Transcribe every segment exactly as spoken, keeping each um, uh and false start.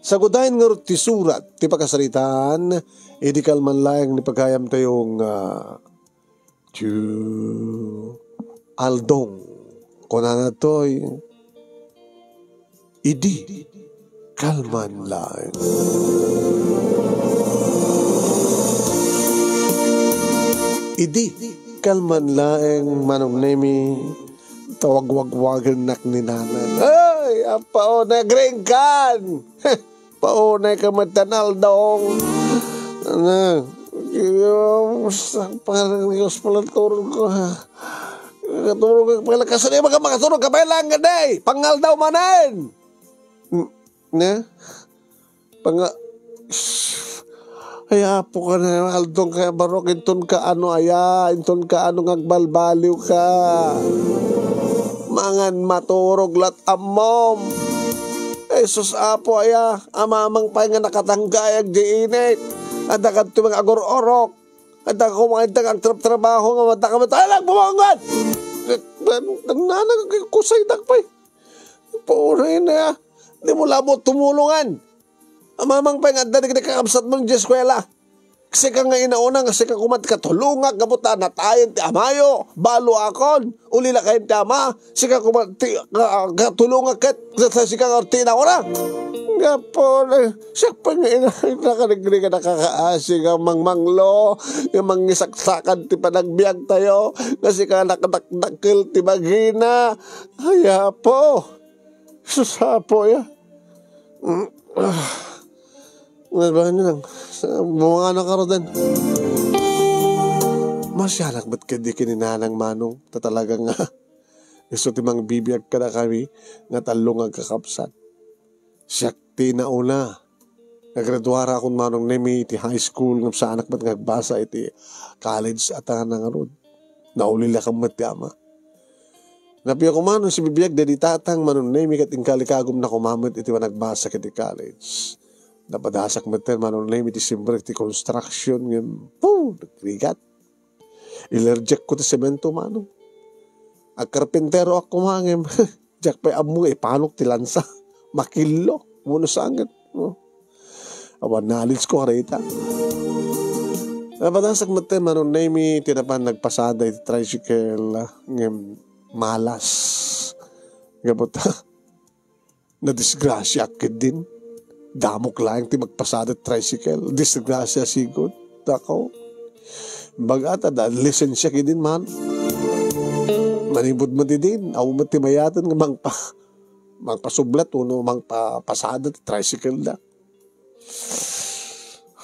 Sagudayen ngarud ti surat ti pakasaritaan, idi kalman laeng ni pagayamtayo nga, ah, Tiyo Aldong. Kunana toy, idi kalman laeng. Idi kalman laeng, Manong Nemi, tawagwagwagennak ni Nanang. Ay, apo, nagringkan! Paunay ka met, Aldong. Ano? Parang Diyos pala turog ko, ha? Turog ko pala. Kasano yung mga makaturog ka pala nga day? Pangaldaw manen! N-, ne? Panga-, Ay, apo ka na, Aldong, kaya barok, inton ka ano aya, inton ka ano nga agbalbaliw ka. Mangan maturog lat ammom. Ay, sus, apo aya, amamang pay nga nakatanggayag di init. Adda kadto mga agor-orok. Adda ka kumain ta agtrap-trabaho nga mata ka mata. Ay, nagbumangan! Nanang, kusay dakpay. Puray na, di mo labo tumulongan. Amamang pay nga adda dagiti kakabsatmo iti eskuela. Sika nga inauna nga sika koma ti katulongak gapu ta natayen ti amayo, balo akon, ulila kayen ti ama, sika koma ti ka-, katulongak ket sika nga ti inauna. Gapu, siak pay nga ina-, nakarigri nga nakakaasi nga mangmanglo, nga mangisaksakan ti panagbiagtayo, nga sika nakadakdakkel ti bagina. Ay, apo. Sus, apo, ya. Mm, ah. Nga ba, ano lang, sa, bumanga na karodan. Masianak ba't kadi kininanang manong? Ta talaga nga, isu ti mangbibiag kada kami, nga tallo nga kakabsat. Siak ti nauna. Nagraduara akon Manong Nemi iti high school, ngem saanak met nga agbasa iti college a ta nangarud. Naulilakam met ti ama. Napia koma no sibibiag daydi tatang Manong Nemi ket inkalikagumna koma met iti panagbasa ket iti college. Napadasak met ten Manong Nemi ti simrek ti construction ngem, puh, nagrigat. Ilerjekko ti semento, Manong. Agkarpinteroak koma ngem, diak pay ammo nga ipanok ti lansa. Makillo, wenno sanget. Oh. Awan knowledge ko, karita. Napadasak met ten Manong Nemi, ti napan nagpasada iti tricycle, ngem malas. Gapu ta, nadisgrasiaak ketdin. Damok laeng ti magpasada ti tricycle. Disgrasia sigud. Dako. Baga ta, da, lisensia ketdin man. Manipud met idin, awan met ti mayaten nga mangpa-, mangpasublat wenno mangpapasada ti tricycle da.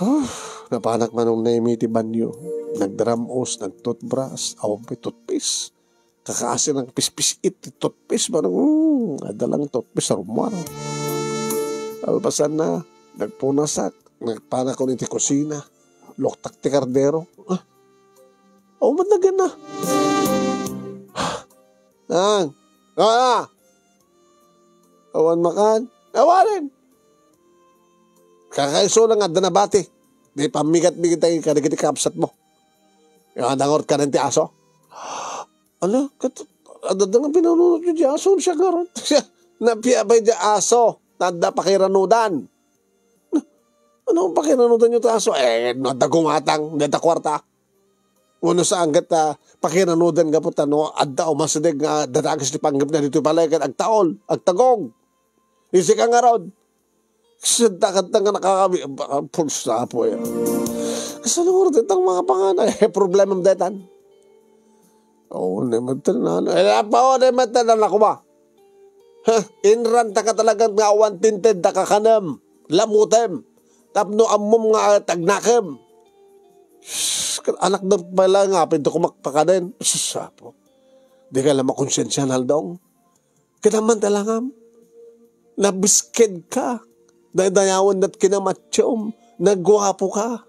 Huh, napanak Manong Nemi ti banyo. Nagdaram-os, nagtoothbrush, awan pay toothpaste. Kakaasi nang pispis-it ti toothpaste, manong, hmm, adda lang toothpaste a rummuar. Kalpasanna, nagpunasak, nagpanakon iti kusina, luktak ti kardero. Ah, awan met naganna. Nang, ah, awan makan. Awanen. Kakaisuna nga adda nabati. Di pammigat-migat kadagiti kabsatmo. Nga dangor ka ti aso. Ala, ket adda nga pinanunotyo ti aso, siak ngarud. Napia pay ti aso, adda pakiranudan. Ano pakiranudanyo ti aso? Eh, no adda gumatang, adda kuarta. Wenno saan ket, ah, pakiranudan gapu ta no adda umasideg nga dadagis ti panggepna ditoy balay ket agtaol, agtagog. Isika ngarud. Senta kanta nga nakakabi-, ah, pulsa po yan. Kasano nga rin itang mga panganay? Eh, problema mo detan. Oo, ni matan na, ano. Eh, apa, oh, ni matan na, naku ba? Ha? Inran ta ka talagang nga awan tinted, ta kakanem, lamutem. Tapno ammom nga, ah, tagnakem. Sus, anak na pala nga, pinto kumakpakaden. Sus, apo. Di ka lang makonsyensya, Naldong. Kinaman talangam. Nabisked ka. Daydayawen dat kinamatyom. Nagguapo ka.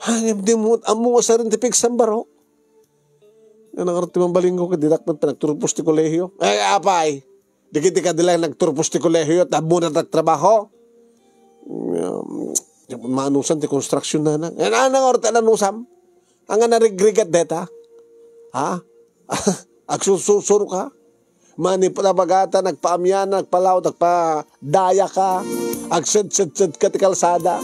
Hangin di mo, amo nga sarin ti pigsambaro. Nga nangarot ti mambalinggo, ket dinak man pinagturpos ti kolehiyo. Ay, apay! Dagiti kadi lang nagturpos ti kolehiyo, tapno nagtrabaho. Um, manusan ti konstruksyon na na. Yan ang orta na nusam. Ang narigrigat deta. Ha? Agsusursuro ka? Mani pud a bagata, nagpaamian, nagpalaw, nagpadayaka, agsedsedsedka ti kalsada.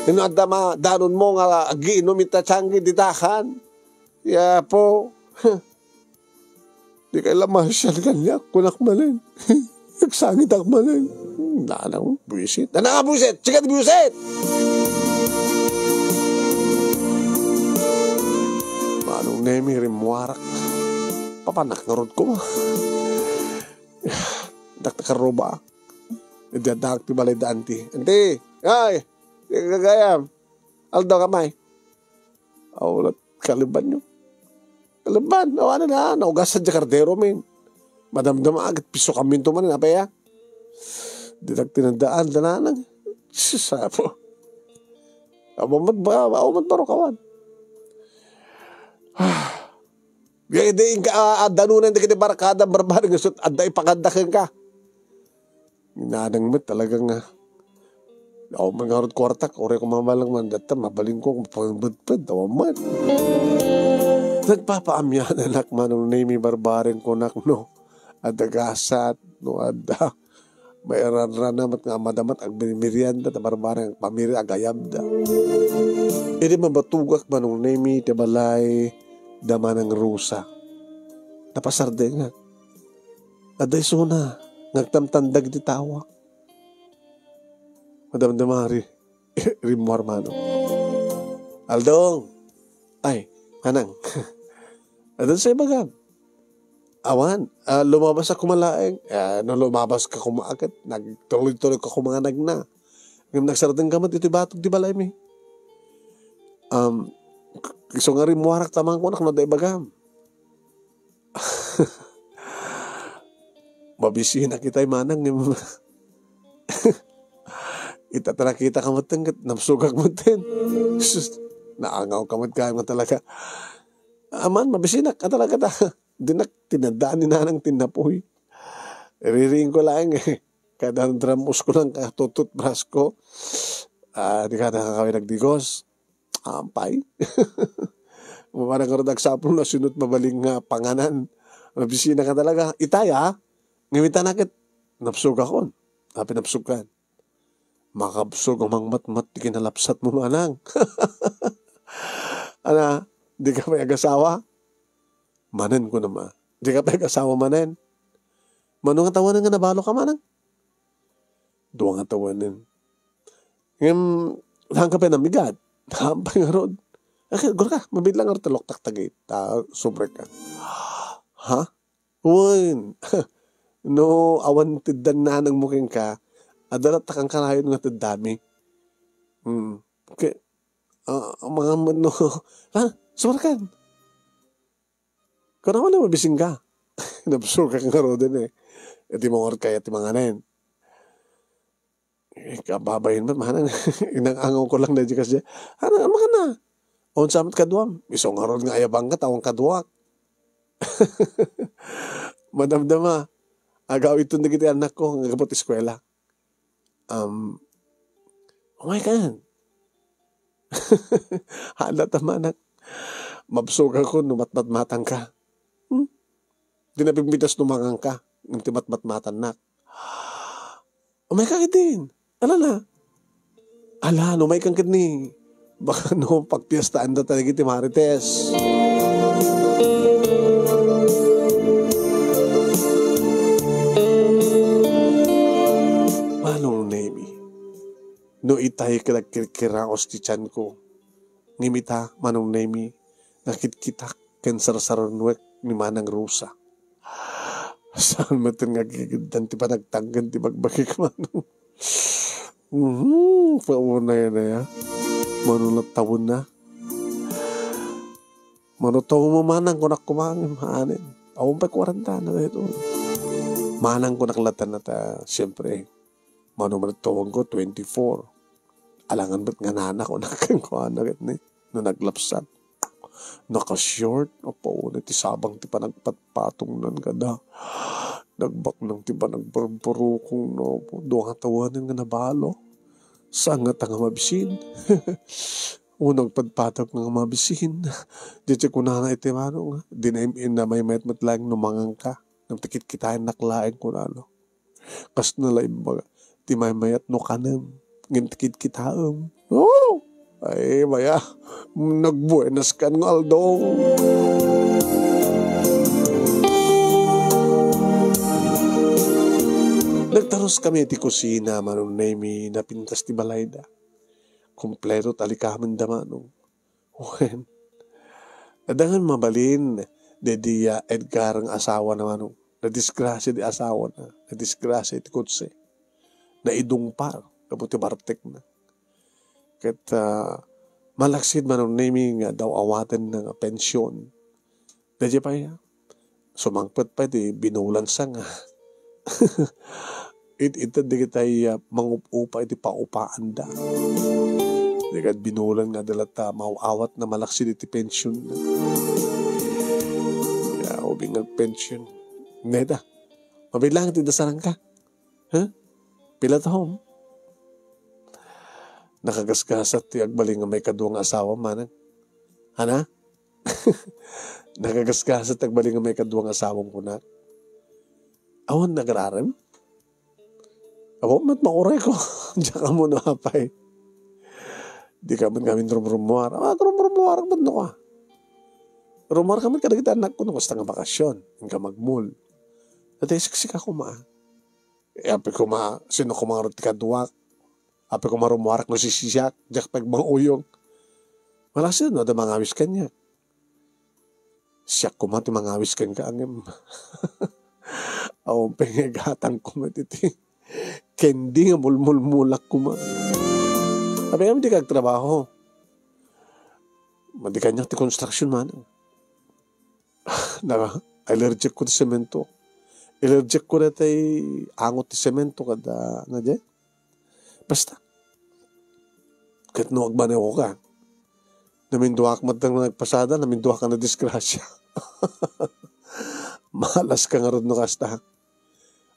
Inno adda ma-, danonmo nga agiinom ita tianggi, ditakan. Yapo. Dikay la masian kaniak, kunak manen. Nagsangitak manen. Nanang, buisit. Nanang, buisit! Sige, buisit! Manong Nemi, rimmuarak. Papanak ngarud ko. Dakta karuba. Idi addaak ti balay da anti. Anti! Ay! Gagayam! Aldaw ka, may. Aw, lat-, kalebanyo. Kaleban, awanen a, naugasan diay kardero, men. Madamdama, agit piso kami to man, apay a? Dinak tinandaan, dananang. Sus, apo. Awa met ba, awa met baro kawan. Gaydi, inka, ah, adda nunay dagiti barkada, barbareng, isut, adda ipakadda kenka. Inanang met talaga nga. Awan man ngarud kuartak, uray ko mamalang man, detta, mabalinko, mapangpedped, awan man. Nagpapaamiananak, Manong Nemi, barbareng kunak, no? Adda gasat, no? Adda mairanrana met nga madama met agmerienda, ta barbareng pamiri agayabda. Idi mabatugak, Manong Nemi, ti balay da Manang Rosa. Napasardengak. Adda isuna nga agtamtandang iti tawak. Madamdama ri-, rimmuar, Manong. Aldong! Ay, Manang. Adda sa ibagam? Awan, ah, lumabas ako malaeng. Ah, no lumabas ka kuma, ket nagtuloy-tuloy ka kuma nga nagna. Ngem nagsardeng ka met iti batog ti balaymi. Um, k-, isu nga rimmuarak ta mankunak no adda ibagam. Mabisinak itay, Manang, ngem ita ta nakita ka metten ket nabsogak metten. Sus, naangaw ka met gayam nga talaga. Aman, mabisinak ka talaga ta. Dinak tinadaan ni Nanang ti napuy. Iririing ko laeng, eh. Kada drum-os ko lang ka tututbras ko. Ah, di ka nakakawin nagdigos. Ampay. Mapanang ngarud agsapul no sino't mabalin nga panganan. Mabisinak ka talaga. Itay, ah. Ngem ita na ket, napsogakon. Ah, pinapsogkan. Makabsog a mangmatmat ti kinalapsatmo, Manang. Ana, di ka pay agasawa? Manen, kunam a. Di ka pay agasawa manen? Mano nga tawanen nga nabalo ka, Manang? Dua nga tawanen. Ngem, saan ka pay namigad? Hampay ngarud. Ay, gura ka, mabiit lang ngarud ta loktak ta gayta, subrek ka. Ha? Wen. No, awan teddan nanangmo kenka, adda latta kan kanayon nga teddami. Hmm. Ke-, ah, mga no, ha? Sumarkan. Kanayon a mabising ka. Nabsogak ngaruden, eh. Iti mangurot kaya ti manganen. Eh, kababain met, Manang. Inang-angaw ko lang daydi kasdiay. Ano, ano ka na? Unsa met kaduam? Isu ngarud nga ayabangka, ta awan kaduak. Madamdama. Agawiton dagiti anakko nga aggapu ti eskuela. Um, umay kan. Hala ta, Manang. Mabsogakon no matmatmatanka. Hmm? Di napimpitas no manganka. Ngem ti matmatmatannak. Umay ka ketdin. Ala na. Ala, no umay kan ketdin. Baka no, pagpiestaanda ta dagiti Marites. Manong Nemi, no itay ket agkirkiraos ti tianko, ngem ita, Manong Nemi, nakitkitak ken sarsarunuek ni Manang Rosa. Saan metten nga agigiddan ti panagtangken ti bagbagik, Manong? Mhm, paunay na ya. Mano na tawen na? Mano tawen mo, Manang, kunak koma, anen. Awan pay kwarenta na daytoy. Manang, kunak latta na ta, siyempre, mano man tawenko, twenty-four. Alangan met nga nana, kunak kenkuana ket ni, no naglapsat. Naka-short, apo, ti sabang ti panagpatpatongnan kada. Nagbaknang ti panagburburukong, no, dua nga tawanen nga nabalo. Saan ngata nga mabisin? O nagpadpatok nga mabisin. Diay kunana iti mano nga, di na im-, na maymayat met laeng no manganka. Ngem ti kitkitaennak laeng, kunana. Kasna la imbaga, ti maymayat no kanem, ngem ti kitkitaem. Oh! Ay, maya, nagbuenas kan nga aldaw. Nagtaruskami iti kusina, Manong Nemi, napintas ti balayda. Kompleto ti alikamen da, Manong. Wen, adda ngan mabalin, dedi, ah, Edgar nga asawa na, Manong. Nadisgrasya di asawa na, nadisgrasya iti kotse. Naidungpar, gapu ti bartekna. Ket, ah, malaksid, Manong Nemi, nga daw awaten na nga pension. Daydiay pay, ah, sumangpet pay ti binulan sa nga. It-, ited dagitay, ah, mangup-upa iti paupaanda. Di ket binulan nga adda latta maaw-awat na malaksid iti pension. Ya, ubing nga pension. Neta, mabilang ti dasarangka. Ha? Pila taom? Nakagasgasat ti agbalin nga maikadua nga asawa, manang. Ana? Nakagasgasat ti agbalin nga maikadua nga asawam, kunak. Awan nagrarem? Awan met maurayko. Diak ammo no apay. Dika met ngamin rumrumuar. Ah, rumrumuar met no ka. Rumuar ka met kadagiti annakko no kasta nga bakasyon. Inka magmul. Dati siksika koma. E, apay koma, sino koma ngarud ti kaduak? Apay koma rumuarak no sisiak, diak pay manguyong. Malaksid no adda mangawis kaniak. Siak koma ti mangawis kenka, ngem awan pay nga igatangko met iti candy nga mulmulmulak koma. Apay ngem dika agtrabaho? Madi kaniak ti construction, manang. Na, allergic ko ti semento. Allergic ko daytay angot ti semento kada, na di? Basta. Ket no agmaneho ka, naminduak met nga nagpasada, naminduak nga nadisgrasya. Malas ka ngarud no kasta.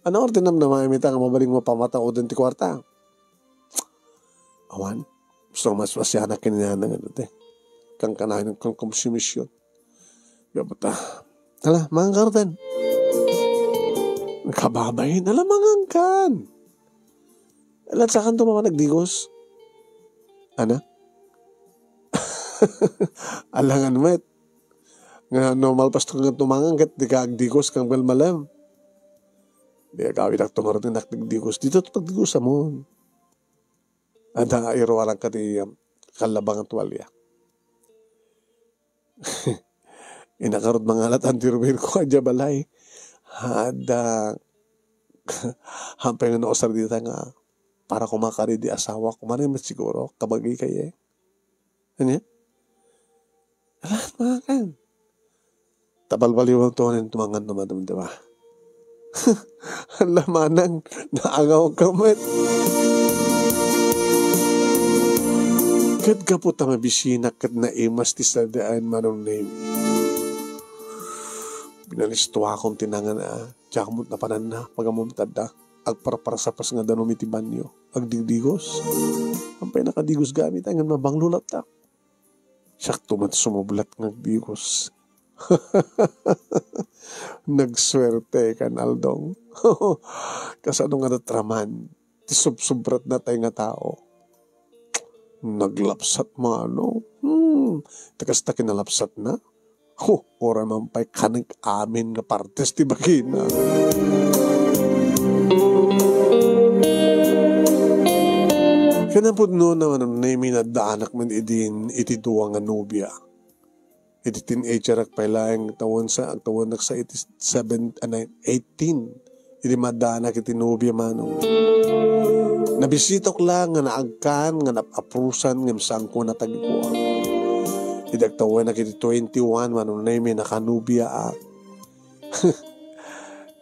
Ano ordenam na maimita nga mabaling mapamatauden ti kuarta? Awan. Gusto mas masianak kinina nga dati. Kang kanayon kang konsumisyon. Gabata. Ala, mangan ka ruten. Kababain, ala, mangan kan. Ala, saan to mama nagdigos? Ana? Alangan met. Nga no malpas to nga tumangan ket di ka agdigos kang belmalem. Di agawid ak tumarot nga nakdigdigos. Dito to pagdigos amon. Ada iruaran ka ti, um, kalabangan tuwalya. Inakarod mangalat ang dirwir ko adya balay. Ada, hampay nga nausar dita nga para kumakari di asawa ko. Mani met siguro, kabagi kayo eh. Ano? Alam, mga kan. Tabalbaliwan to, ano yung tumangan naman naman, di ba? Ala manang, naangaw ka met. Ket gapu ta mabisinak ket naimas ti sadaan, Manong Nemi. Binalistuakon ti nangan a, diak met napananna, pagamumtadda. Agparparsapas nga danum iti banyo. Agdigdigos. Ampay nakadigos gamit, ay nga mabanglo latta. Siak to met sumublat nga agdigos. Nagsuerte kan Aldong. Kasano nga natraman ti subsubratna tay nga tao? Naglapsat mano. Hmm, ta kasta kinalapsatna. Ho, uray man pay kanek amin nga partes ti bagina. Kinapudno na, Manong Nemi, naddaanak man idin iti dua nga nobia. Iti teenager ak pay laeng, agtawen sa, agtawenak sa iti seven, ah, nine, eighteen. Iti maddaanak iti nobia, Manong. Nabisitok la nga naagkan, nga nap-aprusan, ngem saanko natagikuan. Iti agtawenak iti twenty-one, Manong Nemi, nakanubiaak.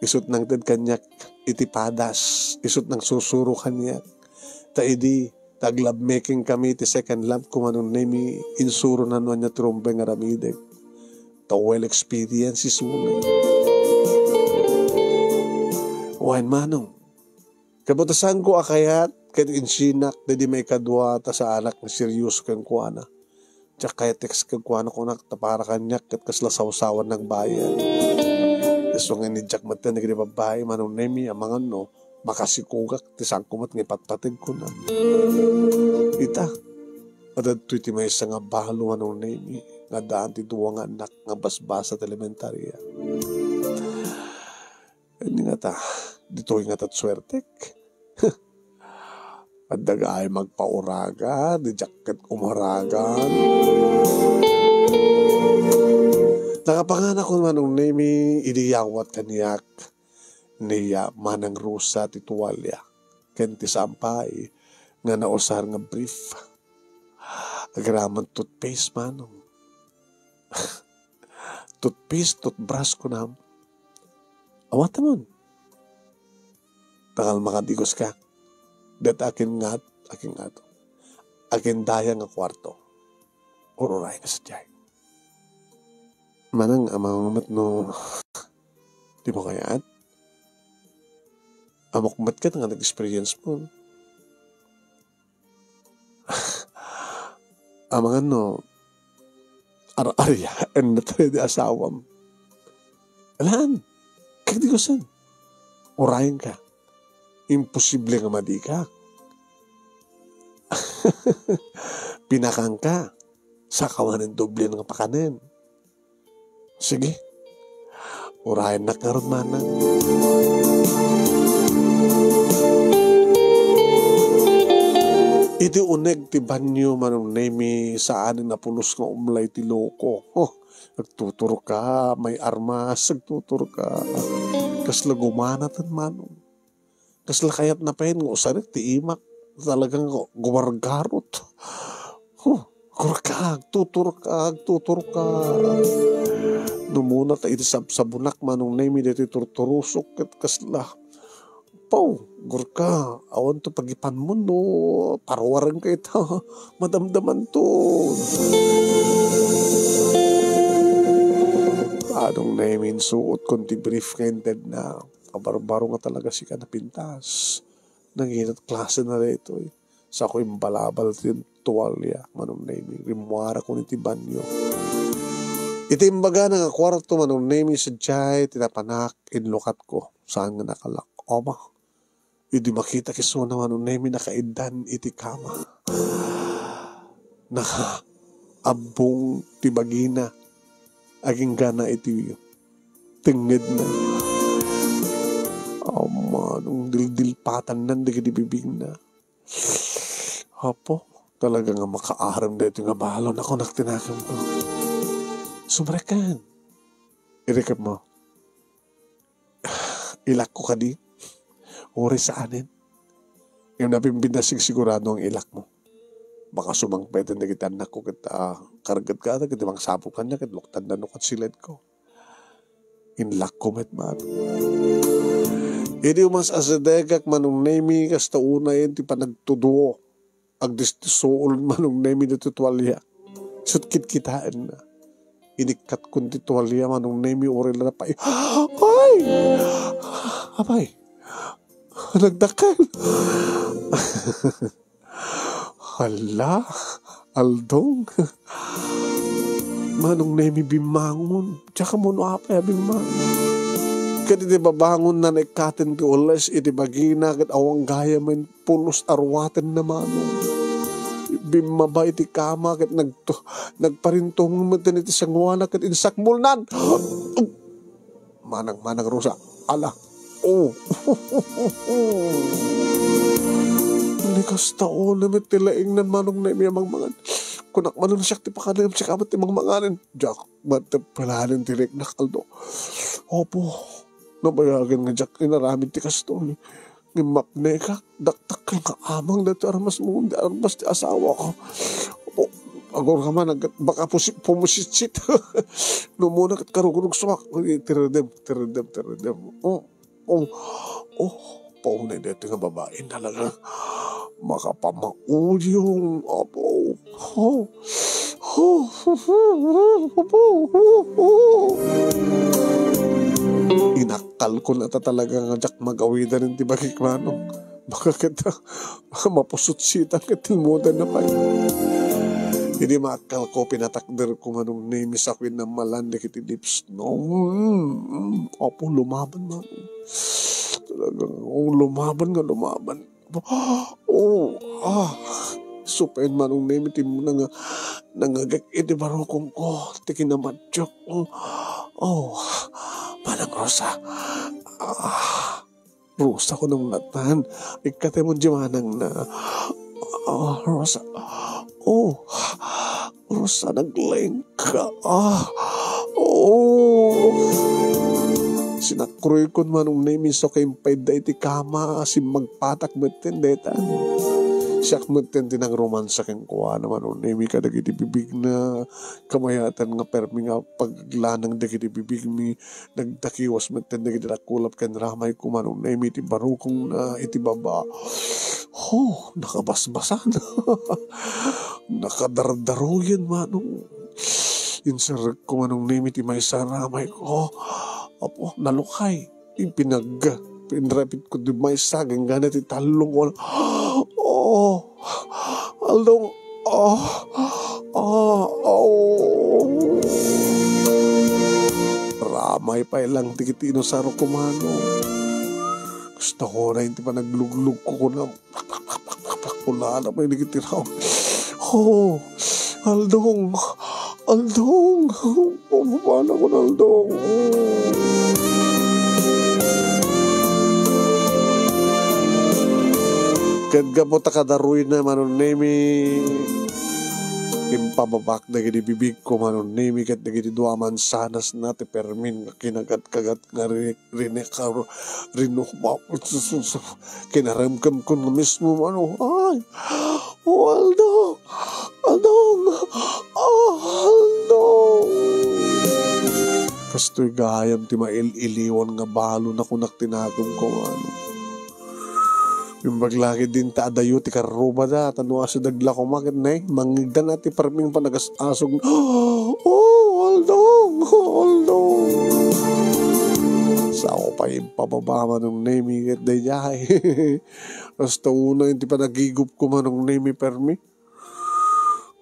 Isut' nangted kaniak iti padas, isut' nangsusuro kaniak. Ta idi, ta aglovemaking kami, ti second love ko, Manong Nemi, insuro na no ania ti rumbeng nga aramidek. Ta well experience isuna. Wen, Manong, kabutasanko a kayat, ket insinak, daydi maikadua, ta saanak nga seryoso kenkuana. Diak kayat ti kas-, kenkuana, kunak, ta para kaniak, ket kasla sawsawan nagbayad. Isu nga iniddiak met dagiti babbai, Manong Nemi, amangan no makasikugak ti saanko met nga ipatpateg, kuna. Ita, adda ditoy ti maysa nga balo, Manong Nemi, nga addaan ti dua nga annak nga basbasa ti elementaria. Ania ngata, ditoy ngata ti suertek. Adda gaay magpauragan, diak ket umuragan. Nakapanganakon, Manong Nemi, idi yawat kaniak ni Manang Rosa ti tuwalya ken ti saampay nga nausar nga brief. Agraman toothpaste, Manong. Toothpaste, toothbrush, kunam. Awatemon. Takal makadiguska. Deta akin ngat, akin ngat. Akin daya nga kuarto. Ururay nga sadiay. Manang, amangan met no dimo kayat? Ammok met ket nga nag-experience mo. Amangan no ar-ariaen na tayo di asawam. Alaan, kagdigusen. Urayenka. Imposible nga madika. Pinakanka. Saka manen doble nga pakanen. Sige. Urayennak ngarud, Manang. Iti uneg ti banio, Manong Nemi, saan nga pulos nga umlay ti loko. Oh, agtuturka, may armas, agtuturka. Kasla gumanaten, Manong. Kasla kayatna pay nga usarek ti imak. Talagang gumargarot. Huh, agkurka, agtuturka, agtuturka. Numuna ta iti sabsabunak, Manong Nemi, daytoy turturusok ket kasla. Paw, agkurka, awan to pagipanmo no paruarenka ita. Madamdamanto. Manong Nemi, insuotkon ti brief nga intedna. Kabarbaro nga talaga sika napintas. Nagita ti klase na daytoy. Sako imbalabal ti tuwalya, Manong Nemi. Rimmuarakon iti banio. Iti imbagana nga kuarto, Manong Nemi, sadiay ti napanak, inlukatko. Saan nga nakalak. Ama, idi makitak isuna, Manong Nemi, nakaiddan iti kama. Nakaabbong ti bagina. Aginggana iti tengngedna. Amanong dildilpatannan dagiti bibingna. Apo, talaga nga makaarem daytoy nga balo, nakunak ti nakemko. Sumrekkan. Irikep mo. Ilakko kadi? Uray saanen. Ngem nabimbinna sigsigurado nga ilakmo. Baka sumangpeten dagiti annakko ket, ah, kargedka dagiti mangsapul kaniak ket luktandan no ket siledko. Inlakko met, Manong. Idi umas-asidegak, Manong Nemi, kasta unayen ti panagtuduo. Agdisdisuol, Manong Nemi, ditoy tuwalya. Ket kitkitaenna. Inikkatkon ti tuwalya, Manong Nemi, uray la napay. Ay! Apay! Nagdakkel! Hala, Aldong. Manong Nemi, bimmangon. Diak ammo no apay a bimmangon. Ket iti babangon, naikkaten ti ules iti bagina, ket awan gayam pulos a ruatenna, Manong. Bimmaba iti kama ket nagtu-, nagparintong met iti sangoana ket insakmulnan. Manang, Manang Rosa, ala. Oh. Ni kasta, oh, ni met ti laingnan, Manong Nemi a mangmangan. Kunak manen siak ti pakanem, siak met ti mangmanganen. Diak met ti pelanen ti riknak, Aldo. Opo. Nabayagen nga diak inaramid ti kastoy. Ngem mapnekak, dakdakkel nga amang daytoy armasmo, di armas ti asawak. Apo, agurka man, agkat baka pusi-, pumusitsit. No umuna ket karugurugsuak. Uy, tiredem, tiredem, tiredem. Oh, oh, oh, paunay daytoy nga babai, talaga makapamauyong, apo. Oh, oh, oh, oh, oh, oh. Inakkalko na ta talaga nga diak magawidan iti bagik, Manong. Baka ket mapusutsitan ket tilmudan na pay. Idi maakkalko, pinatakderko, Manong Nemi, sa kuenna malan dagiti lips, no? Mm, mm. Apo, lumaban, Manong. Talagang, oh, lumaban nga lumaban. Oh, ah. Supen, Manong Nemi, ti nanga-, nangagek iti barukongko, ti kinamatiok. Oh, Manang Rosa. Ah. Rosa, kunam natan. Ikkatemon di manangna. Ah, Rosa. Oh, Rosa, naglengka. Ah, oh. Sinakroykon, Manong Nemi, isu ket impaydda iti kama, simmagpatak metten dayta. Siak metten ti nangromansa kenkuana, Manong Nemi, kadagiti bibigna. Kabayatan nga permi nga paglanang dagiti bibigmi. Nagdakiwas metten dagiti dakkulap ken ramayko, Manong Nemi, iti barukongna iti baba. Ho, nakabasbasan. Nakadardaruyen, Manong. Inserrekko, Manong Nemi, ti maysa a ramayko. Apo, nalukay. Ipinag-, pinrapitko ti maysa, ganggana ti tallong. Oh, Aldong. Ah, ah, oh. Ramay pay lang ti kiti inusarko, Manong. Gusto ko na yung ti panagluglug ko, kuna. Wala na pay dagiti raw. Oh, Aldong. Aldong. Pababana ko, Aldong. Ket gapu ta kadaruyna, Manong Nemi, impababak dagiti bibigko, Manong Nemi, ket dagiti dua mansanasna ti permin nga kinagatkagat nga ri-, rinekar-, rinuhbak. Kinaremkemko nga mismo, Manong. Ay! Oh, Aldo! Aldo! Oh, Aldo! Kastoy gayam ti mail-iliwan nga balo na kunak ti nakemko, Manong. Imbag lagi din ta adayo ti karrubada, ta no asideg la koma ket ne, mangngegda na ti perming panagas-asog. Oh, Aldo! Oh, Aldo! Sao pay impababa, Manong Nemi, ket daydiay. Hasta unay ti panagigupko, Manong Nemi, permi.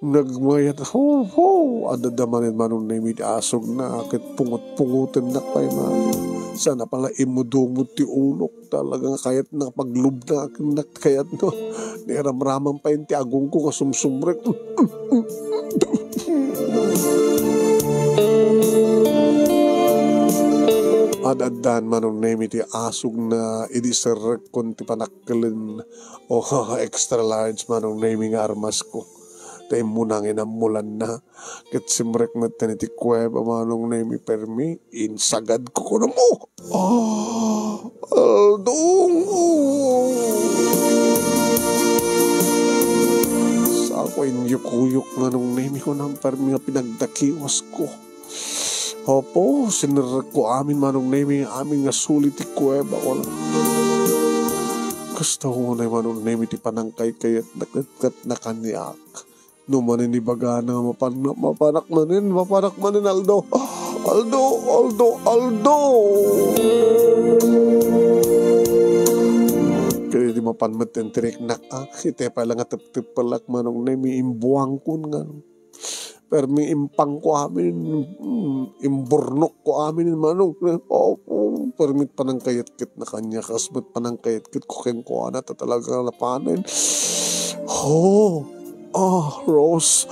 Nagmayat, ho, ho! Adda manen, Manong Nemi, ti asogna, ket pungot-pungotennak pay, Manong. Sana pala imudumod ti ulok. Talaga nga kayatna paglubna, ket kayatna. Niramraman pay ti agongko nga sumsumrek. Ad-addan, Manong Nemi, ti asogna, idi serrekkon ti panakkelen. O, extra large, Manong Nemi, nga armasko. Ta immuna nga inammulanna. Ket simrek metten iti kuweba, Manong Nemi, permi, insagadko, kunam, oh! Ah, Aldong! Sako inyukuyok, Manong Nemi, kunam, permi nga pinagdakiwasko. Opo, sinerrekko amin, Manong Nemi, amin nga suli ti kuweba, kunam. Kasta unay, Manong Nemi, ti panangkaykayatna ket, ket nakaniak. No manen ibagana nga mapan-, mapanak manen, mapanak manen, Aldo. Aldo, Aldo, Aldo! Kaya di mapan met ti riknak, ah, iti pala nga teptepelak, Manong Nemi, imbuangkon nga. Permi impangko amin, mm, imburnokko amin, Manong. Oh, oh, permi panangkayatketna kaniak, kas met panangkayatketko kenkuana, ta talaga napanen. Oh! Ah, Rose.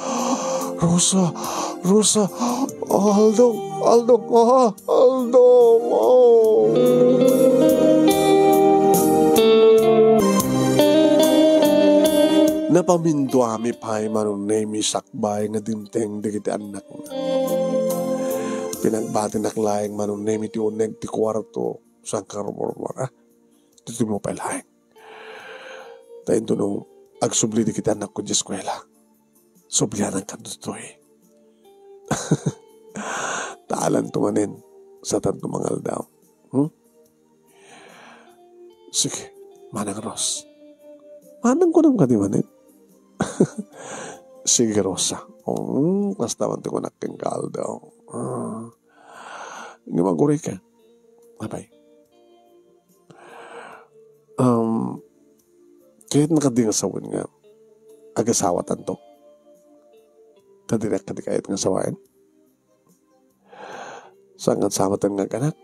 Rosa. Rosa. Aldong. Aldong. Ah, Aldong. Oh. Napaminduami pay, Manong Nemi, sakbay nga dimteng dagiti annakna. Pinagbatinak laeng, Manong Nemi, ti uneg ti kuarto, saan ka rumurmura? Ditoy mo pay laeng. Ta intono agsubli dagiti annakko idiay eskuela, sublianankan ditoy. Ta alanto manen, satanto mangaldaw. Hmm? Sige, Manang Ros. Manang kunam kadi manen? Sige, Rosa. Oh, kasta man ti kunak kenka, Aldo. Ah. Nga maguray ka. Apay. Um, kayatna kadi nga sawen nga agasawatanto? Ta dinak kadi kayat nga sawaen. Saan nga sa met nga anak?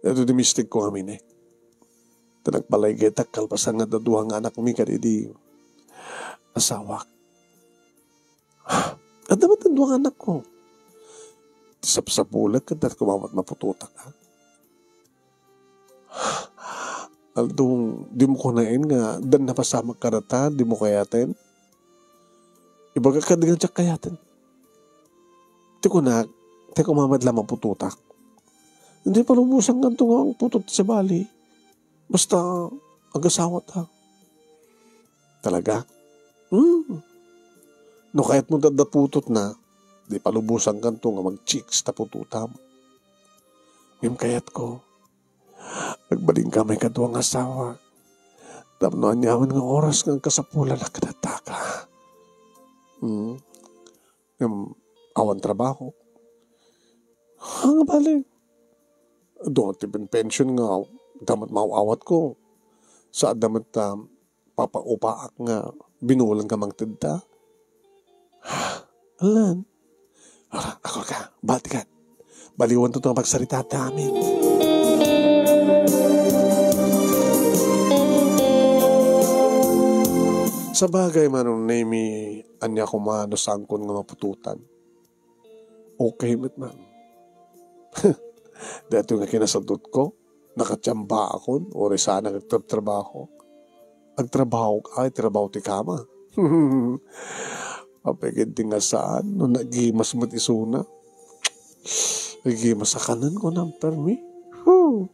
Ito di mistik ko amin eh. Ta nagpalaygaytak kalpasan nga dua nga anakmi kadidi asawak. Adda met dua nga anakko. Ti sapsapulek, ket dayta koma met maputotak, ha? Aldo, dimo kunaen nga addan napasamak kadata, dimo kayaten? Ibagak kadi nga diak kayaten. Ti kunak, ti koma met la maputotak. Iti palubosankanto nga agputot ti sabali. Basta, agasawata. Talaga? Hmm. No kayatmo ti adda putotna, di palubosankanto nga mag-chicks ta putotam. Ngem kayatko, agbalinka maikadua nga asawa. Tapno aniaman nga oras nga agkasapulan a kadataga. Hmm. Ngem awan trabaho. Ha, nga bale? Adda ti pension nga adda met maaw-awatko. Sa adda met, ah, papaupaak nga binulan ka mangted ta. Alan. Ara, ako ka, bati ka. Baliwan to nga pagsarita ta amin. Sabagay, Manong Nemi, ania koma no saankon nga maputotan? Okay met man. Daytoy nga kinasadutko, nakatsiambaakon, uray saan nga agtrabtrabaho. Agtrabaho, ay, trabaho ti kama. Apay ket di nga saan, no nagimas met isuna. Nagimas a kanen, kunam, permi. Whew!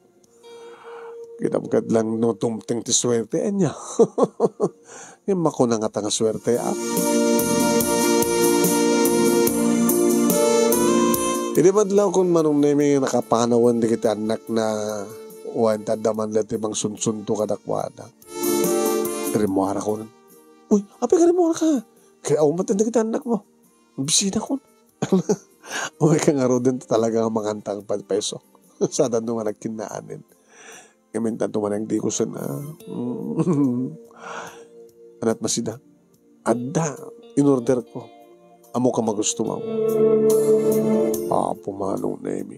Kinamkad lang no tumteng ti suerte, ania? Ngem makuna ngata nga suerte, a? Idi madlaw kon Manong Nemi nakapanawen dagiti annakna, wen ta adda man la ti mangsunsunto kadakuada. Rimmuarakon. Uy, apay ka rimmuaraka? Kay awan met dagiti annakmo. Bisinakon. Uy, kangaruden ta talaga nga mangantang pay peso. Saan no nga nagkinnaanen. Ngem intanto man ang dikosen, ah. Mm. Anat masida. Adda, in-order ko. Amo ka magusto mo. Apo Manong Nemi.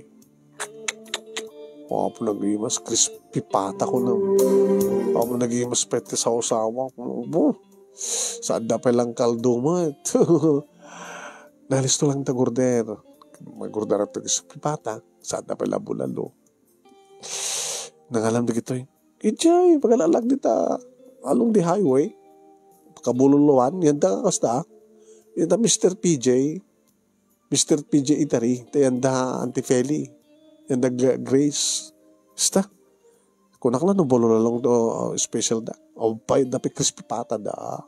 Apo nagimas, crispy pata ko na. Apo nagimas pete sawsawa ko. Bo. Sa adda pa lang kaldo mo. Nalisto lang ta order. Mag-order ta crispy pata. Sa adda pa lang bulalo. Nangalam dagitoy. Idiay, pagalalag dita along the highway. Kabululuan, yan da kasta. Yan da Mister P J. Mister P J Eatery, ta yan da Auntie Feli. Yan da Gra-, Grace. Basta. Kunak lang no, bululalong do, uh, special da. O, pa, dapat crispy pata da.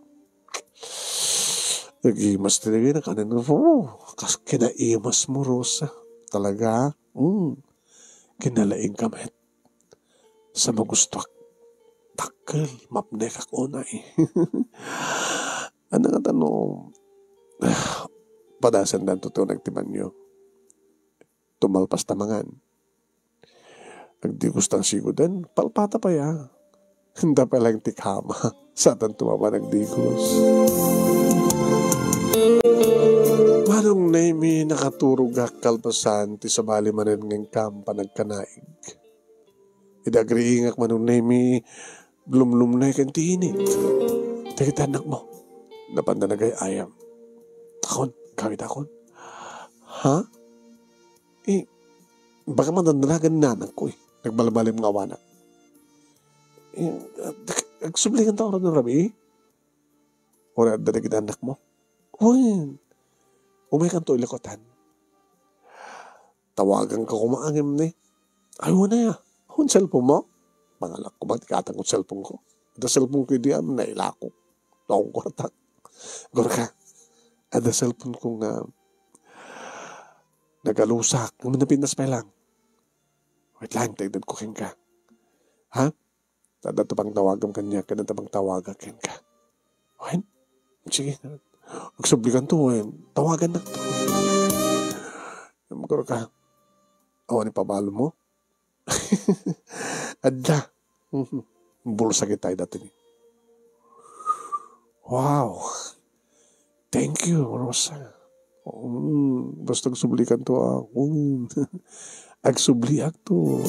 Nagimas talaga na kanin mo. Kas kinaimas mo, Rosa. Talaga. Mm. Kinalaing ka met. Sa magustuak. Dakkel, mapnek ak unay. Ano nga tano? Padasan dan to nagtimanyo. Tumalpas ta mangan. Agdigusta siguden, palpata pa ya. Handa pa lang ti kama. Satan tumama nagdigos. Manong Nemi, nakaturogak kalpasan ti sabali manen nga inkam panagkanaig. Idi agriingak Manong Nemi, lumlumneken ti init. Dagiti annakmo. Napanda nagay-ayam. Akon, kawit akon. Ha? Eh, baka madandanagan ni nanangko eh. Nagbalbalim nga awanak. Eh, ag-, agsublikan ta oras no rabii. Ora adda dagiti annakmo. Wen, umaykanto ilikutan. Tawagan ka koma ngem ni. Ay, wala ya. Hon cellphone mo? Mangalak ko ba? Tikatang ko cellphone ko. Ada cellphone ko idi am nailako. Taong kwarta. Gor ka. Ada cellphone ko nga nagalusak. Ngem napintas pa lang. Wait lang, taydad ko kenka. Ha? Tada to pang tawagam kanya, kada to pang tawaga kenka. Wen? Sige. Agsublikan to, wen. Tawagan na to. Magkaro ka. Awan ipabalo mo? Adda. Mhm. Bulsa kita dati ni. Wow. Thank you, Rosa. Mm, basta agsublikanto, ah. Mm. Agsubliakto.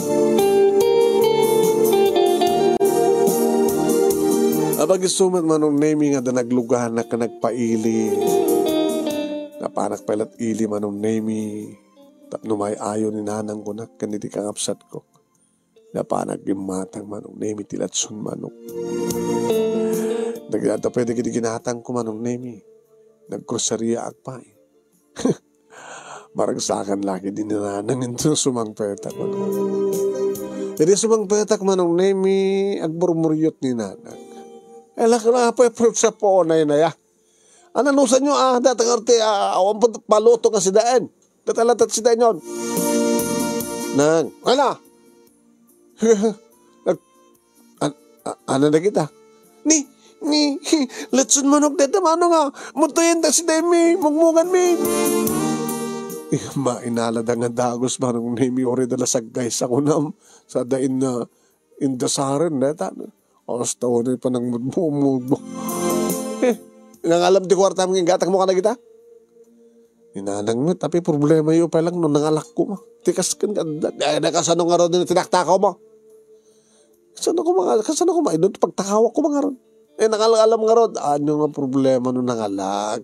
Apay, isu met, Manong Nemi, nga adda nagluganak ken nagpaili. Napanak pay la't ili, Manong Nemi. Tapno maay-ayo ni nanangko ken iti kangabsatko. Napanak gimmatang, Manong Nemi, ti latson manok. Nagdada pay dagiti ginatangko, Manong Nemi. Nagkrosariaak pay. Maragsakan la ketdi ni nanang inton sumangpetak, Manong. Idi sumangpetak, Manong Nemi, agmurmuryot ni nanang. Ala, kano, apay, fruit sa po, nay, nay, ah. Ananusanyo, ah, data nga ti, ah, awan po paluto nga sidaen. Data latat sidaen yon. Nang, ala? Nag-, an-, a-, ano na kita? Ni, ni, latson manok deta, mano nga, mutuyen ta sidaen mi, mugmugan mi. Eh, mainala da nga dagus, Manong Nemi, ore da la saggay sa kunam, sa dain na, indasaren, deta. Awas tao na panangmudmumudmo. Eh, nangalam ti kuartam nga inggatak mo ka na kita? Inanang met, apay problema yo pa lang no nangalak ko ma. Tikas ken kadda. Ay, nakasano nga ron yung tinaktakaw mo? Kasano ko mga, kasano ko ma? Ino pagtakawak ko mga ron? Eh, nangalam nga ron. Ano nga problema no nangalak?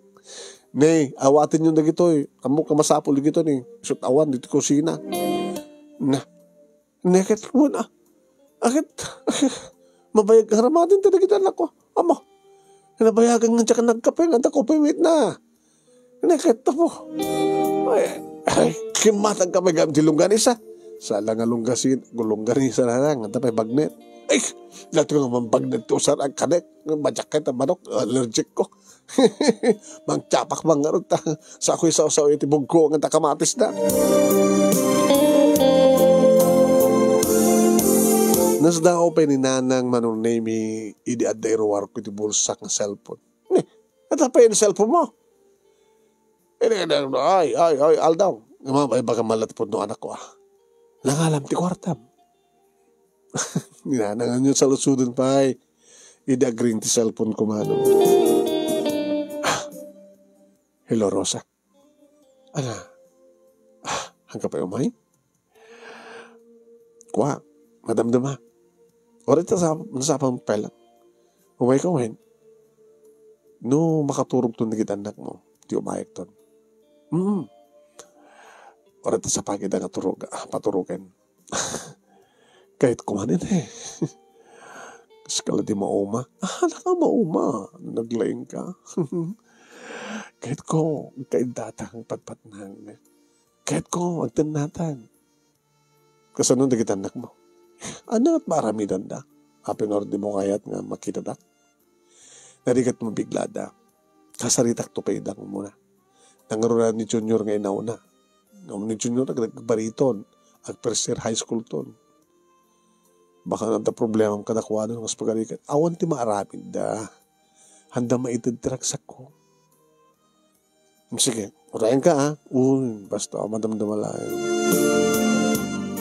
Ne, awatin yung dagito eh. Amo ka masapul dagito ni. Sut awan, dito kusina. Na, Neket, wen, ah. Aket, mabayag nga ramaten ti dagiti anak ko. Amo, nabayagan nga diak nagkape, nga adda kape met na. Neket, tapo. Ay, ay, kimmatang kami gam ti longganisa. Sala nga longgasin, longganisa na lang, adda pay bagnet. Ay, dati ko naman bagnet ti usar, ang kanek, majakay ta manok, allergic ko. Mangtiapak man ngarud ta. Sa ako'y sausaw iti bugko nga ta kamatis na. Nasdaaw pay ni Nanang Manong Nemi idi adda iruarko iti bulsak nga cellphone. Ni, ata pay ni cellphone mo? Ini, ini, ay, ay, ay, aldaw. Nga mabay baga malatpon no anak ko, ah. Nangalam ti kuartam. Nanangan yun sa lusudan pay. Idi agring ti cellphone ko, Manong. Hello, Rosa. Ana? Ah, hangka pay umay? Kua, madamdama. Oray ta sa, nasapang pela. Umay ka wen. No, makaturog ton dagiti anak mo. Ti umayek ton. Mm. Oray ta sa pagida nga turog, ah, paturogen. Kayat ko manen eh. Kas kala di mauma. Ah, naka mauma. Naglaing ka. Kayat ko, kaidata ang patpatnang. Kayat ko, agtennatan. Kasano dagiti anak mo? Ano at maaramidan da? Apin or di mo kayat nga makita da? Narigat mo biglada. Kasaritak to pay idang muna. Nangruna ni Junior nga inauna. Ngam ni Junior, nagbariton. Ag first year high school ton. Baka nanta problema kadakuada, mas pagarigat. Awan ti maaramid da. Handa maited ti ragsakko. Sige, urayan ka, ah. Uy, basta, madamdama lang.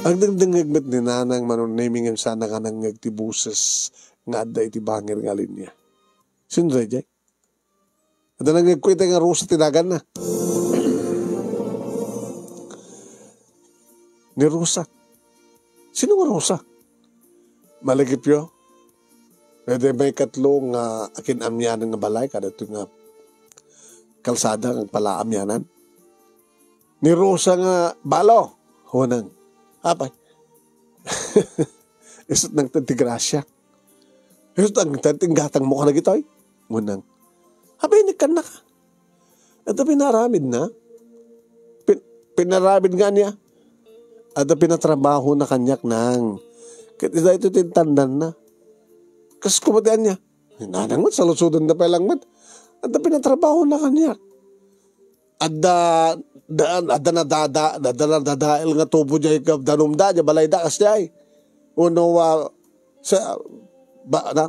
Agdengdengngeg met ni Nanang Manong Nemi ngem sana nga nangngeg ti boses nga adda iti bangir nga linya. Sino daydiay? Adda nangngegko iti nga Rosa ti naganna. Ni Rosa. Sino nga Rosa? Malagipyo? Daydiay maikatlo nga akin-amianan nga balay, kadagitoy nga kalsada nga agpalaamianan. Ni Rosa nga balo. Hunang. Apay. Isut nang ti grasya. Isut ang ti gatang mo ka na gitoy. Hunang. Apay, nikkan na ka. Ito pinaramid na. Pin-, pinaramid nga niya. Ito pinatrabaho na kanyak nang. Ket ita ito tintandan na. Kas kumatian niya. Nanang met, salusudan da pa lang met. Ito pinatrabaho na kanyak. Adda, da, adda nadada, adda nadadael nga tubo jay danumda, jay balayda, kas jay. Uno, ah, sa, ba, na,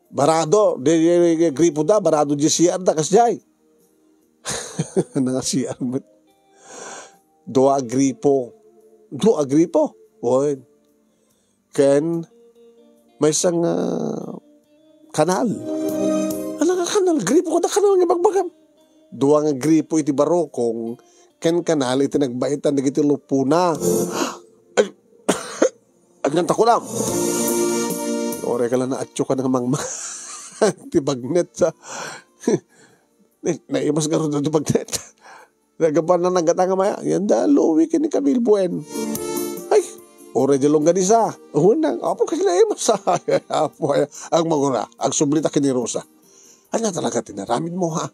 barado, di, di, di, gripo da, barado di C R da, kas jay. Nang C R met. Dua a gripo. Dua a gripo. Oy. Ken maysa nga kanal. Ano nga kanal? Gripo ko da kanal nga bagbagam. dua nga gripo iti barukong ken kanal iti nagbaitan dagiti lupona. Ay, agyantakulam. Oray ka lang naatyo ka nga mangmang ti bagnet sa, na-, naimas nga ron ti bagnet. Nagabana nagata nga maya, yan da, luwi kini kabilbuen. Ay, oray di longganisa. Unang, apo kasi naimas. Apo, ay, ang magura, ang sublita kini Rosa. Ano talaga tinaramid mo, ha?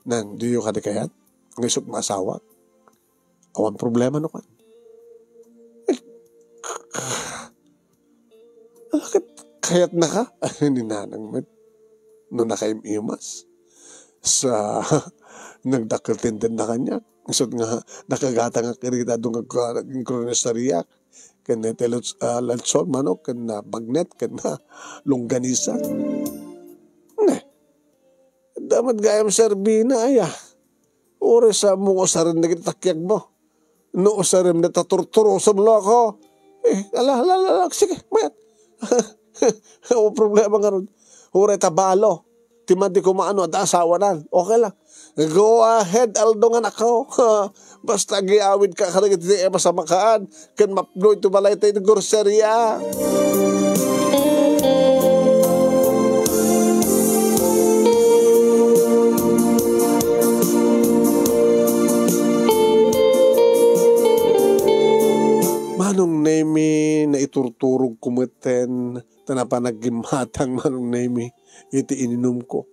Nang, do you kadi kayat? Nga isut maasawa? Awan problema no kan. Eh, ah, ket kayatnaka? Ni nanang met. No nakaim-imas. Sa nagdakkel tenden na kaniak. Isut nga nakagatangak iti dayta nga nagka-, nagkronisariak. Ken iti luts-, ah, lutson manok, ken na bagnet, ken na longganisa. Ne. Damat gayam serbina, aya. Uray sa mo usaren dagiti takiagmo. No usarem dayta turturosem, loko. Eh, ala, ala, ala, ala, sige, mayat. Awan problema ngarud. Uray ta balo. Ti madi koma no adda asawanan. Okay lang. Go ahead, Aldo nga nakaw. Basta agyawidka kadagiti Eva sa makaan. Ken mapno iti balay tayo iti groceria. Manong Nemi, naiturturog ko metten, ta napan aggimmatang, Manong Nemi, iti ininumko.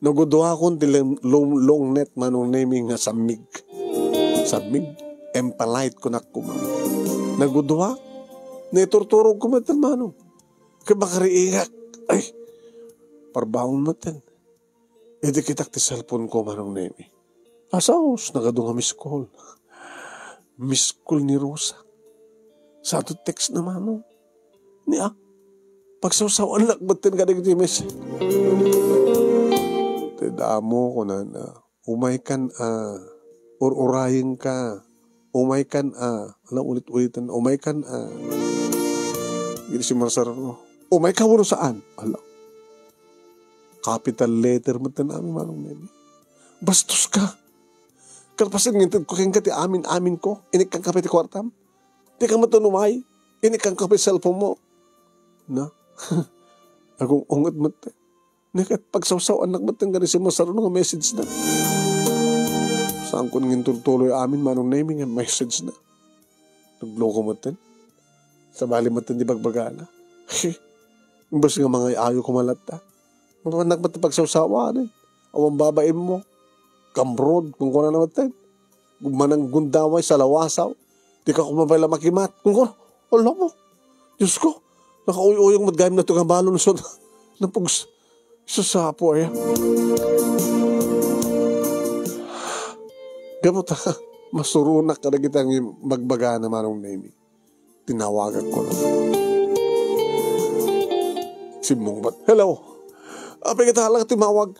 Naguduakon ti lem-, lum-, longnet, Manong Nemi, nga sammig. Sammig? Empalite kunak koma. Naguduak? Naiturturog ko metten, Manong. Ket makariingak. Ay, parbaon metten. Idi kitak ti cellphone ko, Manong Nemi. Asaos, nagadu nga miss call. Miss call ni Rosa. Sa ato text na, Manong. Ni, ah, pagsawsawanak metten kadagiti message. Ti damo, kunana, "Umaykan a, ur-urayengka. Umaykan a." Ala, ulit-ulitan, "Umaykan a." Iti si Marsarano, "Umayka wenno saan?" Ala. Capital letter metten amin, Manong Nemi. "Bastoska. Kalpasan nga intedko kenka ti amin-aminko, inikkanka pay ti kuartam. Dika metten umay, inikkanka pay cellphone mo." Na? Agung-unget met. Nakat pagsawsawanak met nga ni si Masarno nga message na. Saan ko nangin tultuloy amin, Manong Nemi, nga message na. Nagloko met. Sabali met di bagbagana. Imbes nga mangay-ayo ko malatta. Mapanak met pagsawsawa, eh. Awan babain mo. Kamrod, kung kuna na met. Manang gundaway, salawasaw. Di ka kumabay la makimat. Kung kuna, ala mo. Diyos ko, nakauyuyong met gayam na ito nga balon. So, napugs-, susapo, eh. Gapu ta, masuronak kadagita nga bagbagana, Manong Nemi. Tinawagak ko na. Simmungbat. "Hello. Apay ket halak ti mawag.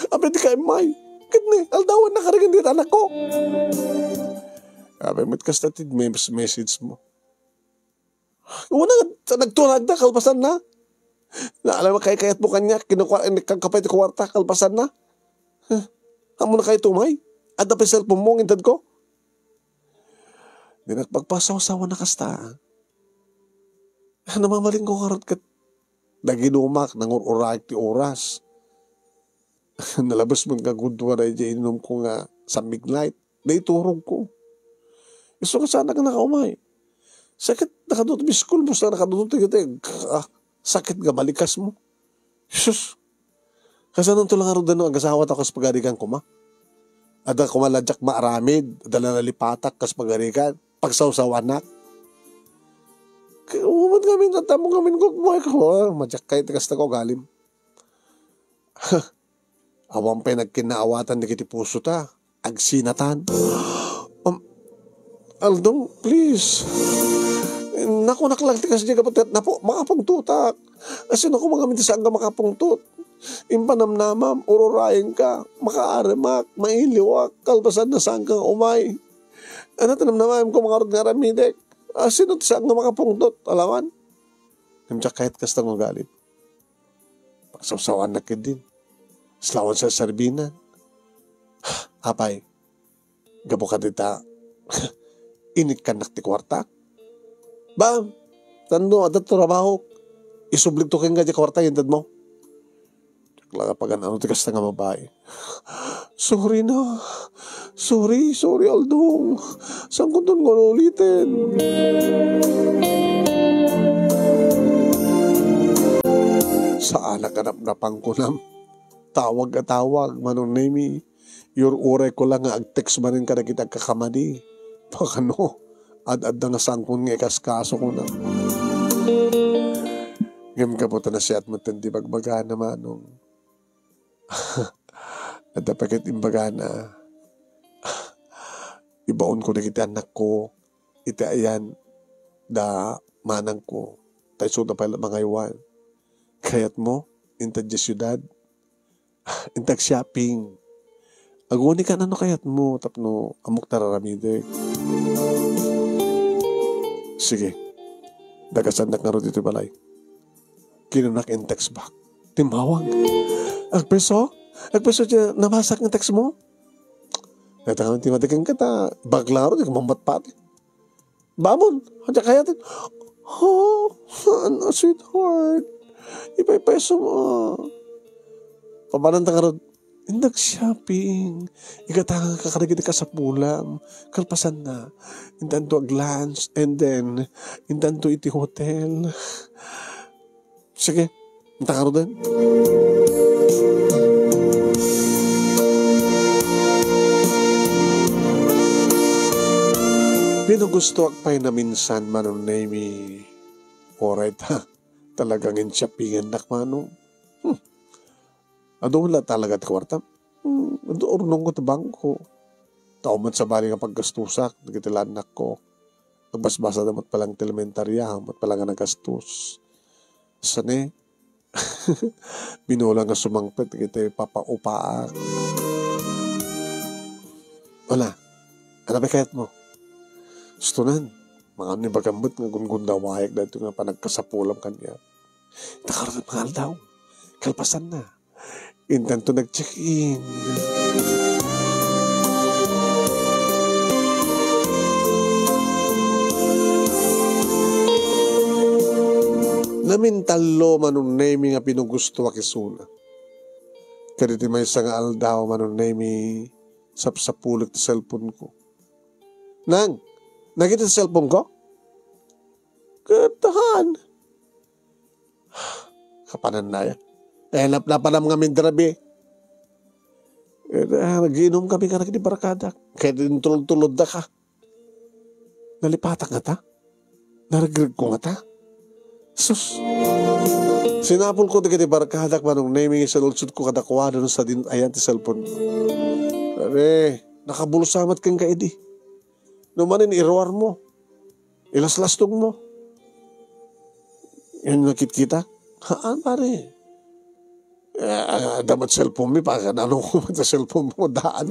Apay ti kaimay. Ket ni, aldawan na karigan dita anak ko." Apay met kasta ti mes-, message mo. Una, nagtunag na, kalpasan na. Na, alam mo, kay kayat mo kanya, kinukuha, inikkanka pay ti kuwarta, kalpasan na. Huh. Amo na kayo tumay. Adda pay cellphone mo, ngintad ko. Di nagpagpasaw-sawa na kasta. Namamaling ko karot ket naginumak, nangur-urak ti oras. Nalabes met nga gudua na iti inumko nga San Mig Light. Naiturog ko. Isu nga saan nga nakaumay. Sakit, nakaduto, miskul, basta nakaduto, ti, ti, ah, sakit nga balikas mo. Jesus. Kasano to lang arudano, agasawa ta kas pagarikan kuma. Ada kuma lajak maaramid, ada na nalipatak kas pagarikan. Pagsawsawanak. Kaya umat kami, tatamo kami, kung buhay ko, ah, majak kayo, tikas na ko, galim. Awan pay nagkinaawatan dagiti puso ta. Agsinatan. Um, Aldo, please. Nakunak lang ti kasdi kapatid. Napo, makapungtotak. Asino ko mga minti saan ka makapungtot? Impanamnamam, ururayen ka, makaaremak, mailiwak, kalpasan na saan ka nga umay. Ano ti namnamam ko mga rod nga aramidek? Asino ti saan nga makapungtot? Alawan? Ngem diak kayat kasta nga ugali. Pagsawsawanak ketdin. Slawan sa sarbina. Apay, gapu kadita, inikkannak ti kuarta. Ba, tano, adda to trabahok. Isublikto kenka ti kuarta, intedmo. Diak la pagan-ano ti kasta nga babai. Sorry na. Sorry, sorry, Aldong. Saankonton nga uliten. Saanak a napnapan kunam. Tawag a tawag, Manong Nemi. Iyur-urayko la nga ag-text manen kadagiti agkakamadi. Pakano? Ad-adda nga saankon nga ikaskaso, kuna. Ngem gapu ta nasiat metten ti bagbagana, Manong. Adda pay ket imbagana. Ibaonko dagiti annakko iti ayan da manangko. Ta isuda pay la mangaywan. Kayatmo, inted diay siudad, inted ag-shopping. Aguni kan ano kayatmo tapno ammok ti ar-aramidek. Sige. Dagasannak ngarud iti balay. Kinanak in text back. Timmawag. Agpeso? Agpeso ti namasak nga text mo? Dayta ngamin ti madi kenka ta, baklaro, di ka mambatpati. Bamon, ania kayatin? Oh, ano, sweetheart? Ipaypayso mo. Papananta ngarud, inted ag-shopping. Ikatangka kadagiti kasapulam. Kalpasanna, intanto ag-lunch, and then, intanto iti hotel. Sige, inta ngaruden. Pinugustoak pay naminsan, Manong Nemi. Oray ta, talagang in-shoppingannak, Manong. Hmm. Adu la talaga ti kuarta. Hmm, adu, urnongko ti bangko. Tao met sabali nga paggastusak, dagiti la annakko. Agbasbasada met pay la ti elementarya, met pay la nga nagastos. Sani, binulang nga sumangpet dagiti papaupaak. Wala. Ano ba kayat mo? Sustonan, mga ni bagambet nga gunggundawayag dahito nga panagkasapulam kaniak. Takar nga mga aldaw. Kalpasan na. Intanto nag-check-in. Namintallo, Manong Nemi, nga pinugustoak isuna. Kaditi maysa nga aldaw, Manong Nemi, sapsapulek ti cellphone ko. Nang, nakita ti cellphone ko? Katahan. Kapananna ya. Eh, nap-, napanam nga midrabi. Eh, ah, nagiinom kami kadagiti barkadak. Kaya din tulod-tulod da ka. Nalipatak nga ta. Naregreg ko nga ta. Sus. Sinapol ko dagiti barkadak, Manong Nemi, nga isalulsod ko kadakuada no sadin ayan ti cellphone ko. Are, nakabulsa met kenka idi. No manen iruar mo. Ilaslastong mo. Yan nakitkita. Haan, pare. Eh, adda met cellphone mi, pakan-ano ko met ti cellphone mo, daan.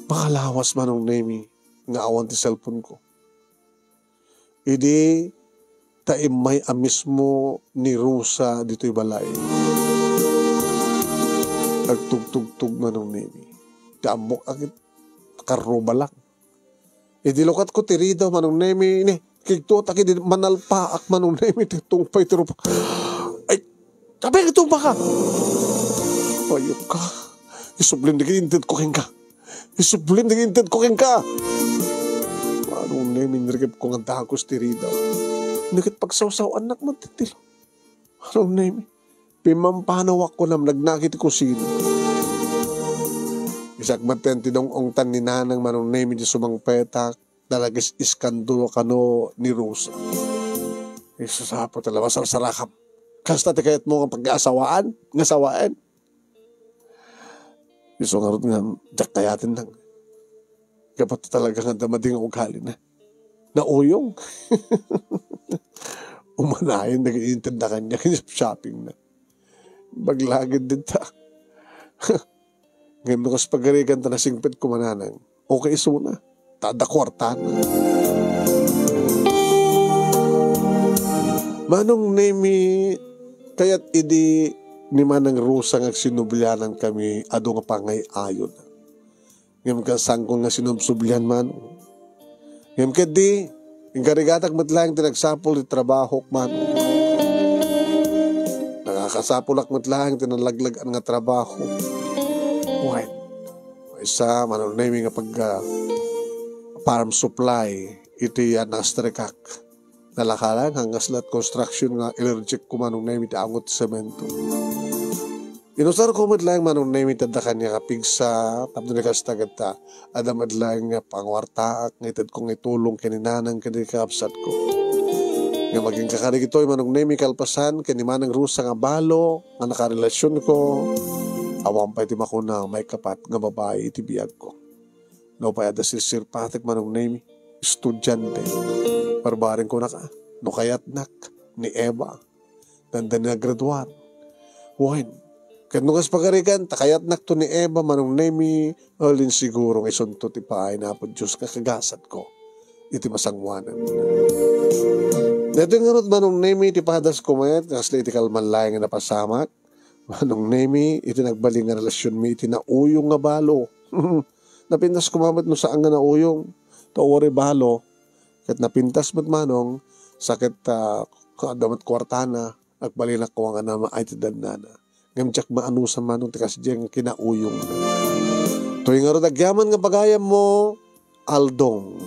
Makalawas, Manong Nemi, nga awan ti cellphone ko. Idi ta immay a mismo ni Rosa ditoy balay. Agtugtugtog, Manong Nemi. Ti ammok a ket karruba lang. Idi lukatko ti ridaw, Manong Nemi, ni, kigtutak idi manalpaak, Manong Nemi, ti tungpay ti rupa. Ay, apay nga tungpaka? Ayok ka. Isublim dagiti intedko kenka. Isublim dagiti intedko kenka. Manong Nemi, inrikepko nga dagus ti ridaw. Nagit pagsawsaw-annak met ti tilo. Manong Nemi, pimampanawak kunam, nagnaki ti kusina. Isak metten ti dong-ongtan ni Nanang, Manong Nemi, ti sumangpetak, dalagis iskandolo kano ni Rosa. Isus, Apo, talaga, masarsarakam. Kasta ti kayat mo nga pag-asawaan, nga sawaan. Isu ngarud nga, diak kayaten lang. Gapu ta talaga nga adda madi nga ugali na. Nauyong. Umanayon dagiti intedda kaniak ken shopping na. Baglagid dita. Ngem no kas pagarigan ta nasingpet ko mananang. Okay isuna. Ta adda kuartana. Manong Nemi, Kayat idi ni Manang Rosa nga agsinublianan kami, adu nga pangay-ayona. Ngem kasangko nga sinubsublian man. Ngem ketdi, inkarigatak met laeng ti nagsapul ti trabahok man. Nakakasapulak met laeng ti nalaglag-an nga trabaho. Wen, maysa, Manong Nemi, nga pag, ah, farm supply iti, ah, nastrikak. Nalaka laeng, hanggas laeng construction nga ilerjek ko, Manong Nemi, ti angot ti semento. Inusarko met laeng, Manong Nemi, ti adda kaniak a pigsa, tapno ni kasta ket ta, adda met laeng nga panguartaak nga itedko nga itulong ken ni nanang ken ni kakabsatko. Ngem agingga kadagitoy, Manong Nemi, kalpasan ken ni Manang Rosa nga balo nga nakarelasionko, awan pay ti makuna maikapat nga babai iti biagko. Nupay adda sirsirpatek, Manong Nemi, estudiante. Barbareng kunaka, no kayatnak ni Eva, dandan nga graduar. Wen, ket no kas pagarigan, ta kayatnakto ni Eva, Manong Nemi, alen siguro nga isunto ti paay ni Apo Dios nga kagasatko iti masangoanan. Daytoy ngarud, Manong Nemi, ti padasko met, kasla iti kalman laeng nga napasamak. Manong Nemi, iti nagbalin nga relasionmi iti nauyong nga balo. Napintas koma met no saan nga nauyong. Ta uray balo. Ket napintas met, Manong, sa ket, ah, adda met kuartana, agbalinak koma nga namaay ti dannana. Ngem diak maanusan, Manong, ti kasdiay nga kinauyong. Toy ngarud agyaman nga pagayammo, Aldong.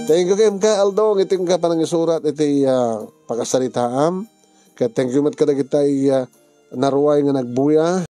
Thank you kenka, Aldong, iti nga panangisurat iti, ah, pakasaritaam. Ket thank you met kadagiti, ah, naruay nga nagbuya.